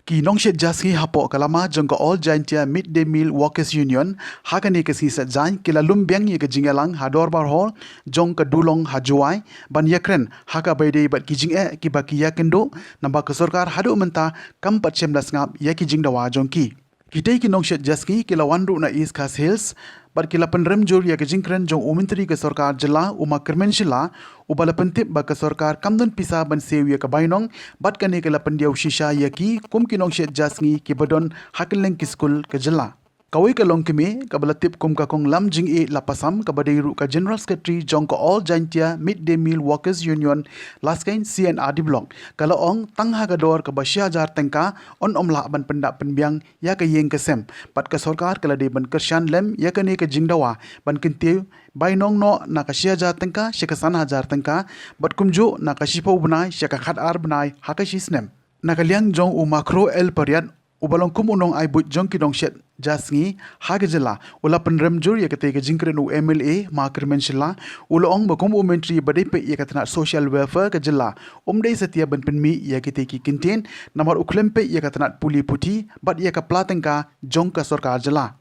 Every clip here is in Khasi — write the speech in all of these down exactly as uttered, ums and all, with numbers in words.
Ki nongshet ja sngi hapoh ka lama jong ka All Jaintia Mid Day Meal Workers Union, ha kane ka sngi Saitjaiñ, ki la lum biang ïa ka jingïalang ha Dorbar Hall jong ka Dulong ha Jowai, ban ïakren ha kaba ïadei bad ki jingeh kiba ki ïakynduh, namar ka sorkar haduh mynta kam pat shym la sngap ïa ki jingdawa jong ki. Kitei ki nongshet ja sngi ki la wan ruh na East Khasi Hills, bad ki la pynrem jur ïa ka jingkren jong u Myntri ka sorkar jylla, u Ma Kyrmen Shylla, uba la pyntip ba ka sorkar kam don pisa ban siew ïa ka bainong, bad kane ka la pyndiaw shisha ïa ki kum ki nongshet ja sngi kiba don ha kylleng ki skul ka jylla. Kawei ka longkmie kaba la tip kum ka Kong Lamjingieid Lapasam, kaba dei ruh ka General Secretary jong ka All Jaintia Mid Day Meal Workers Union, Laskeiñ C and R D Block, ka la ong tang ha ka dor kaba shi hajar tyngka yn ym lah ban pyndap pynbiang ïa ka ïing ka sem, bad ka sorkar ka la dei ban kyrshan lem ïa kane ka jingdawa ban kyntiew bainong noh na ka shi hajar tyngka sha ka san hajar tyngka, bad kumjuh na ka shiphew bnai sha ka khatar bnai ha ka shi snem. Na ka liang jong u Ma Khroo L Pariat, uba long kum u nongai buit jong ki nongshet ja sngi ha ka jylla, u la pynrem jur ïa katei ka jingkren u M L A Ma Kyrmen Shylla, u la ong ba kum u Myntri ba dei peit ïa ka tnat Social Welfare ka jylla, um dei satia ban pynmih ïa kitei ki kyntien, namar u khlem peit ïa ka tnat pule puthi bad ïa ka pla tyngka jong ka sorkar jylla.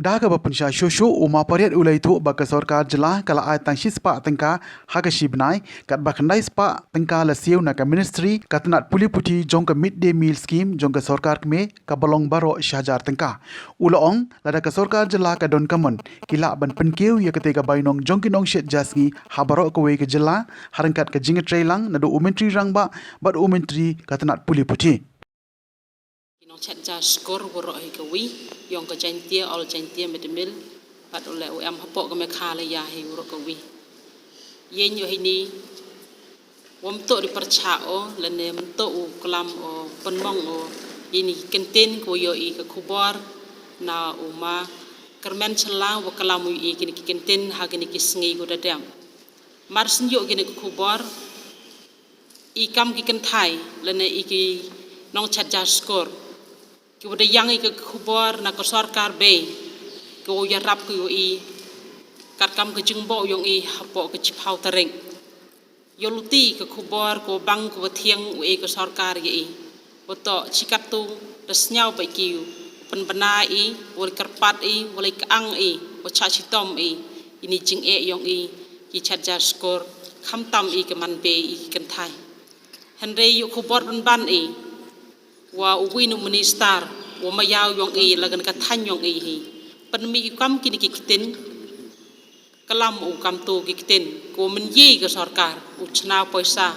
Da kaba pynshai shuh shuh, u Ma Pariat u la ïathuh ba ka sorkar jylla ka la ai tang shispah tyngka ha ka shi bnai, katba khyndai spah tyngka la siew na ka Ministry ka tnat pule puthi jong ka Mid Day Meal Scheme jong ka sorkar kmie, kaba long baroh shi hajar tyngka. U la ong, lada ka sorkar jylla ka don kamon, ki lah ban pynkiew ïa katei ka bainong jong ki nongshet ja sngi ha baroh kawei ka jylla, ha ryngkat ka jingïatreilang naduh u Myntri Rangbah bad u Myntri ka tnat pule puthi. Ki nongshet ja skur waroh hi kawei, ïong ka Jaintia, All Jaintia Mid Day Meal, bad u leh u em hapoh ka Meghalaya hi waroh kawei. Ïeng ïoh hini, wym toh ri pyrchah o, lane ym toh u klam o, pynmong o, ïa kine ki kyntien ko ïoh i ka khubor na u Ma Kyrmen Shylla, wa klam u ïa kine ki kyntien ha kine ki sngi ko da dep. Mar shu ïoh kine ki khubor, i kam ki kynthai, lane i ki nongshet ja skur, ki wa da ïeng i ka khubor na ka sorkar bei, ki wa ïarap ki wa i, katkam ka jingboh ïong i hapoh ka shiphew tarik. Ïoh luti ka khubor ko bang ko wa thiang u e ka sorkar ïa i. Wa toh shi katto da sñiaw bad ki, pynbna i, wa leit kyrpad i, wa leit kyang i, wa shah shitom i, ini jingeh ïong i, ki shet ja skur, khamtam i ki man bei i ki kynthai. Hynrei ïoh khubor pynban i, wa uwi u minister, wa maïaw ïong i, la ka thaiñ ïong i hi. Pynmih i kam kine ki ktien, klam u kam tu ki ktien, ko mynjur ka sorkar, u chna poisa,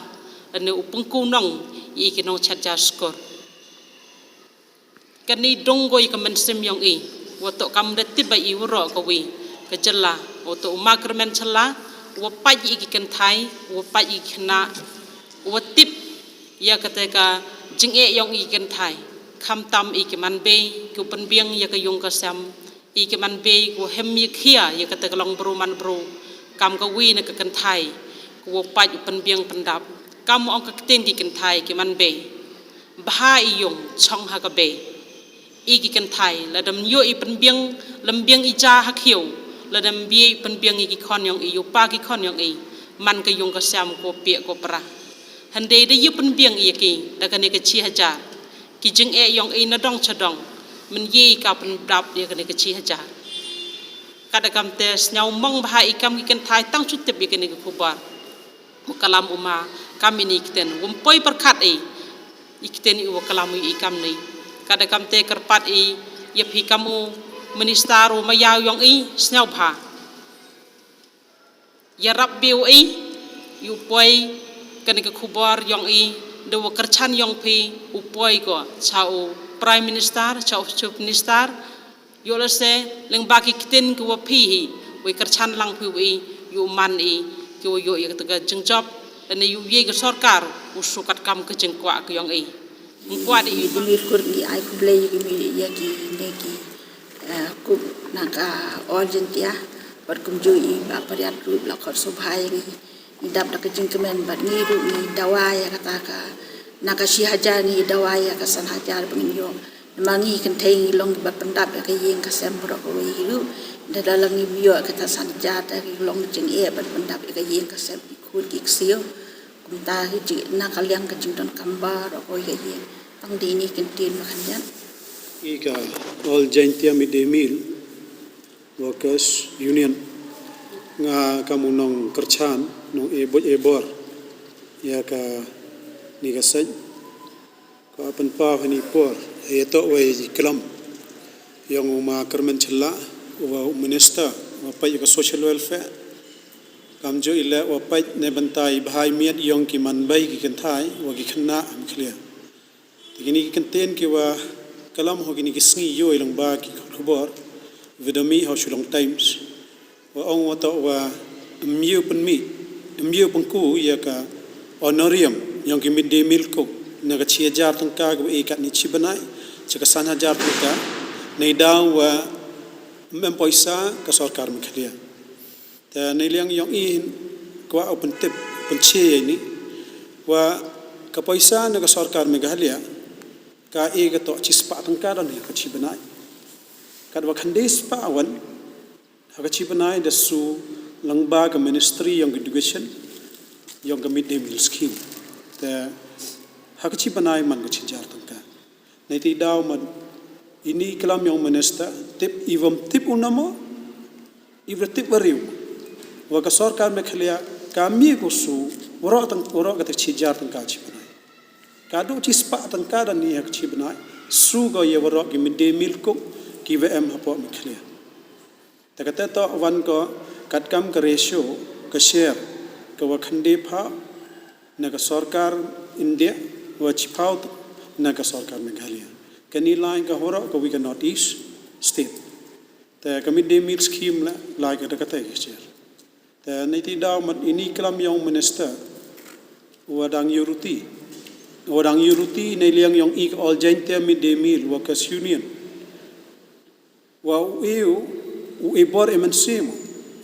lane u pynku nong, i ki nongshet ja skur. Kani dong ko i ka mynsiem ïong i, wa toh kam da tip ba i waroh kawei, ka jylla, wa toh u Ma Kyrmen Shylla, wa pait i ki kynthai, wa pait i ki khynnah, wa tip, ïa kata ka jingeh ïong i ki kynthai, khamtam i ki man bei, ki pynbiang ïa ka ïong ka sem, i ki man bei ko hem ïa khia ïa kata ka long bru man bru, kam kawei na ka kynthai, ko wa pait u pynbiang pyndap, kam ong ka ktien ki kynthai ki man bei. Bha i ïong chong ha ka bei. I ki kynthai, lada ym ïoh i pynbiang, lym biang i ja ha khiew, lada ym biang i pynbiang i ki khon ïong i, ïoh pa ki khon ïong i, man ka ïong ka sem ko pie ko pra. Hynrei da ïoh pynbiang i ïa ki, da kane ka shi hajar. Ki jingeh ïong i na dong cha dong, mynjur ka pyndap ïa kane ka shi hajar. Kada kam te sñiaw mong bha i kam ki kynthai tang shu tip ïa kane ka khubor. Wa klam u Ma, kam ini ktien, wym poi pyrkhat i, i ktien i wa klam i kam ni. Kada kam te kyrpad i, ïa phi kam u minister u maïaw ïong i, sñiaw bha. Ïarap biang i, u poi, kane ka khubor ïong i, da wa kyrchan ïong phi, u poi ko, cha u Prime Minister, cha u Chief Minister, ïoh lehse, lyngba ki ktien ki wa phi hi, wa kyrchan lang phi wa i, ïoh man i, ki wa ïoh ïa kata ka jingjop, lane ïoh ïa ka sorkar, u shu katkam ka jingkwah ka ïong i. Ngkwah da i. Ngi dei kur ngi ai khublei ïa ki, ïa kine ki, eh, kum na ka All Jaintia, bad kumjuh i Bah Pariat ruh la khot sngewbha ïa ngi. Ngi dap da ka jingkmen bad ngi ruh ngi dawa ïa kata ka, na ka shi hajar ngi dawa ïa ka san hajar ba ngin ïoh. Namar ngi kynthei ngi long ba pyndap ïa ka ïing ka sem baroh kawei hi ruh. Da la ngi ïoh kata san hajar da ngi long jingeh ban pyndap ïa ka ïing ka sem ki khun ki ksiew. Kumta hi jing na ka liang ka jingdonkam baroh kawei ka ïing. Ang dei ini ki ktien ba khyndiat. I ka All Jaintia Mid Day Meal Workers Union, nga kam u nongkyrchan, nong e buit e bor ïa kane ka seng. Ka pynpaw ha kane ka por ïa to wei klam ïong u ma Kyrmen Shylla, u wa u minister wa peit ïa ka social welfare. Kam ju i leh wa peit ne bynta i bha i miat ïong ki man bei ki kynthai wa ki khynnah ha Meghalaya. Te kine ki kyntien ki wa klam ha kine ki sngi ïoh i lang ba ki khubor, video mih ha Shillong Times. Wa ong wa to wa ym ïoh pynmih, ym ïoh pynku ïa ka honorarium ïong ki mid day meal cook na ka shi hajar tyngka ka wa i katne shi bnai sha ka san hajar tyngka. Neidaw wa ym em poisa ka sorkar Meghalaya. Te neiliang ïong i kwah u pyntip, pynshai ïa ini wa ka poisa na ka sorkar Meghalaya ka i ka to shi spah tyngka don ha ka shi bnai. Katwa khyndai spah wan ha ka shi bnai da shu lang ba ka Ministry ïong ka Education ïong ka mid day meal scheme. Te ha ka shi bnai man ka shi hajar tyngka. Neidaw man ini klam ïong minister, tip i wam tip u namo, i wa tip wa riu wa ka sorkar Meghalaya ka mih ku shu waroh tang waroh ka ta shi hajar tyngka shi bnai. Ka du shi spah tyngka don ha ka shi bnai shu ka ïa waroh ki mid day meal cook ki wa em hapoh Meghalaya. Te kata to wan ko katkam ka ratio, ka share ka wa khyndai phaw na ka sorkar India, wa shi phaw na ka sorkar Meghalaya. Kane lai ka waroh ka wi ka North East state. Te ka mid day meal scheme la lai ka da kata ka share. Te neidaw man ini klam ïong minister wa dang ïoh ruti, wa dang ïoh ruti neiliang ïong i ka All Jaintia Mid Day Meal Workers Union. Wa u e u e bor e mynsiem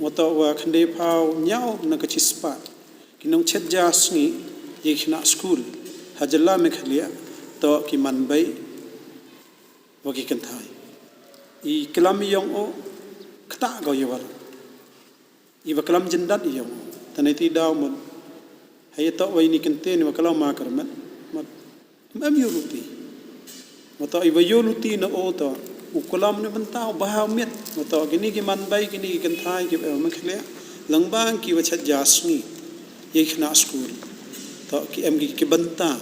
wa to wa khyndai phaw hynñiew na ka shi spah ki nongchet ja sngi ïa ki khynnah skul ha jylla Meghalaya, to ki man bei wa ki kynthai. I klam ïong u kata ka ïa wa i wa klam jyndat ïong u. Te neidaw man ha ïa to wa ini kyntien wa klam ma Kyrmen. Mat Ym em ïoh luti. Mato i wa ïoh luti na o to u klam ne bynta u bha u miat. Mato kini ki man bei, kini ki kynthai ki em Meghalaya lang bang ki wa chet ja sngi ïa ki khynnah skul. To ki em ki, ki bynta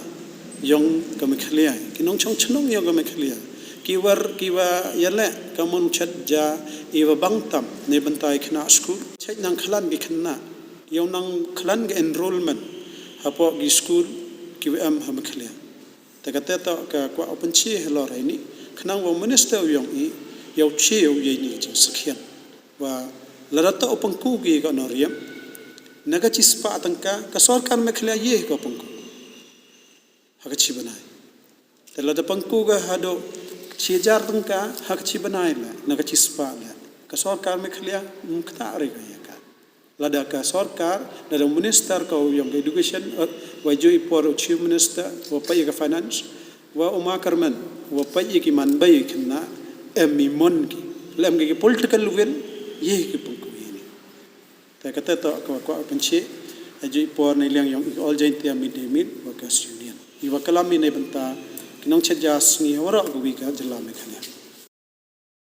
ïong ka Meghalaya, ki nongchong chnong ïong ka Meghalaya, ki wa, ki wa ïaleh ka mon chet ja i wa bang tam ne bynta i khynnah skul. Chet nang khlan ki khynnah ïong nang khlan ka enrollment hapoh ki skul ki wa em ha Meghalaya. Te kata to ka kwah u pynshai halor ha ini khnang wa u minister u ïong i ïa u shai u ïa ini ka jingsakhiat wa lada to u pynku ki ka honorarium na ka shi spah tyngka ka sorkar Meghalaya ïa ka pynku ha ka shi bnai. Te lada pynku ka haduh shi hajar tyngka ha ka shi bnai la na ka shi spah la ka sorkar Meghalaya ym kata re ka ïa ka. Lada ka sorkar, lada u minister ka u ïong ka education, eh, wa ju i por u chief minister wa peit ïa ka finance, wa u ma Kyrmen wa peit ïa ki man bei ïa ki khynnah, em i mon ki, lem ki political will ïa ki pynku ïa ini. Te kata to ka wa kwah u pynshai ha ju i por neiliang ïong i All Jaintia Mid Day Meal Workers Union. I wa klam i ne bynta ki nongchet ja sngi waroh ka wi ka jylla Meghalaya.